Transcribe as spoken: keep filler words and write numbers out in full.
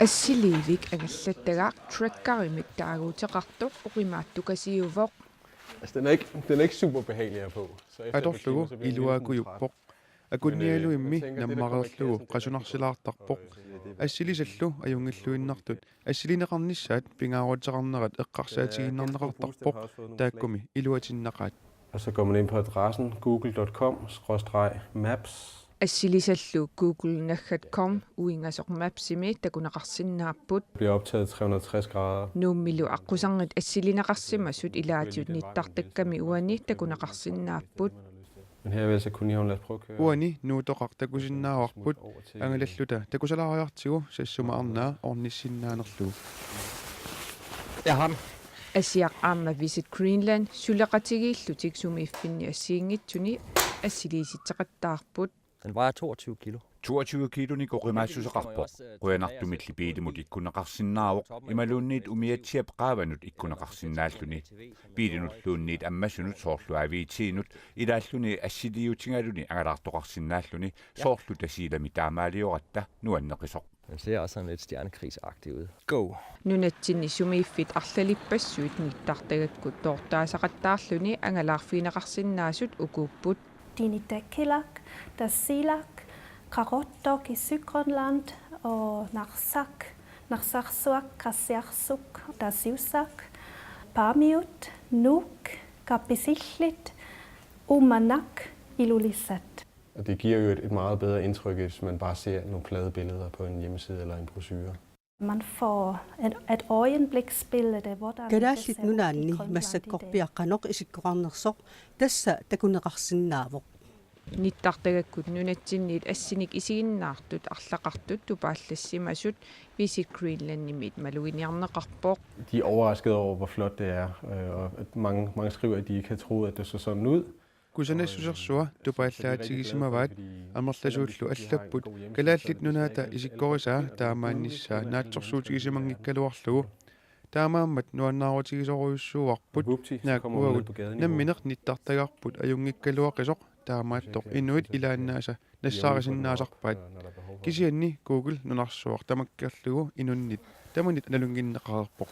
Assiliivik angallattagaq trekkerimik taaguuteqartoq oqimaattukasiuvoq. Altså, den er ikke, den er ikke super behagelig at have på. Så efter et par timer, Atorlugu så bliver den en lille smule iluakujuuppoq. træt. Akunnialuimmi nammareerlugu qasunarsalaartarpoq. Assilisallu ajunngilluinnartut assiliineqarnissaat pingaaruteqarnerat eqqarsaatigiinnarneqartarpoq, taakkumi iluatinnaqaat. Og så går man ind på adressen google dot com skråstreg maps. Assilisallu google naggat com uingasoq Mapsimi takuneqarsinnaapput. Bliver optaget tre hundrede og tres grader. Nuummilu aqqusernit assiliineqarsimasut ilaatigut nittartakkami uani takuneqarsinnaapput. Men her har vi altså kun lige lade os prøve at køre. Uani Nuutoqaq takusinnaavarput, angalalluta takusalaariartigu Sassuma arnaa ornissinnaanerlugu. Jeg har den. Asiaq aamma Visit Greenland suleqatigiillutik sumiiffinni assigiinngitsuni assiliisitseqattaarput. Den vejer toogtyve kilo. Toogtyve kilonik oqimaassuseqarpoq. Qujanartumilli biilimut ikkunneqarsinnaavoq, imaluunniit umiatsiap qaavanut ikkunneqarsinnaalluni. Biilinulluunniit ammasunut, soorlu A V T-nut, ilaalluni assiliiutigaluni angalaartoqarsinnaalluni, soorlu Tasiilami taamaalioratta nuanneqisoq. Den ser også sådan lidt stjernekrigsagtig ud. Go! Nunatsinni sumiiffit arlalippassuit nittartagakkut toortaasaqattaarluni angalaarfigineqarsinnaasut ukuupput. Dinidakiilaq, Tasiilaq, Qaqortoq i Sydgrønland og Narsaq, Narsarsuaq, Qassiarsuaq, Tasiusaq, Paamiut, Nuuk, Kapisillit, Uummannaq, Ilulissat. Og det giver jo et, et meget bedre indtryk, hvis man bare ser nogle flade billeder på en hjemmeside eller en brochure. Man får et, et øjebliksbillede, hvordan det Kalaallit ser ud i Nunaanni Grønland i dag. Massakkorpiaq qanoq isikkoqarnersoq tassa takuneqarsinnaavoq. Nittartagakkut nunatsinniit assinik isiginnaartut arlaqartut tupaallassimasut Visit Greenlandimiit maluginiarneqarpoq. De er overrasket over, hvor flot det er. Øh, og at mange, mange skriver, at de ikke havde troet, at det så sådan ud. Kusanassusersua tupaallaatigisimavat, amerlasuullu allapput Kalaallit Nunaata isikkorisaa taamaannissaa naatsorsuutigisimanngikkaluarlugu. Taamaammat nuannaarutigisorujussuuarput, naakkuagut nammineq nittartagarput ajunngikkaluaqisoq, taamaattoq inuit ilaannaasa nassaarisinnaasarpaat. Kisianni Google nunarsuaq tamakkerlugu inunnit tamanit nalunnginneqareerpoq.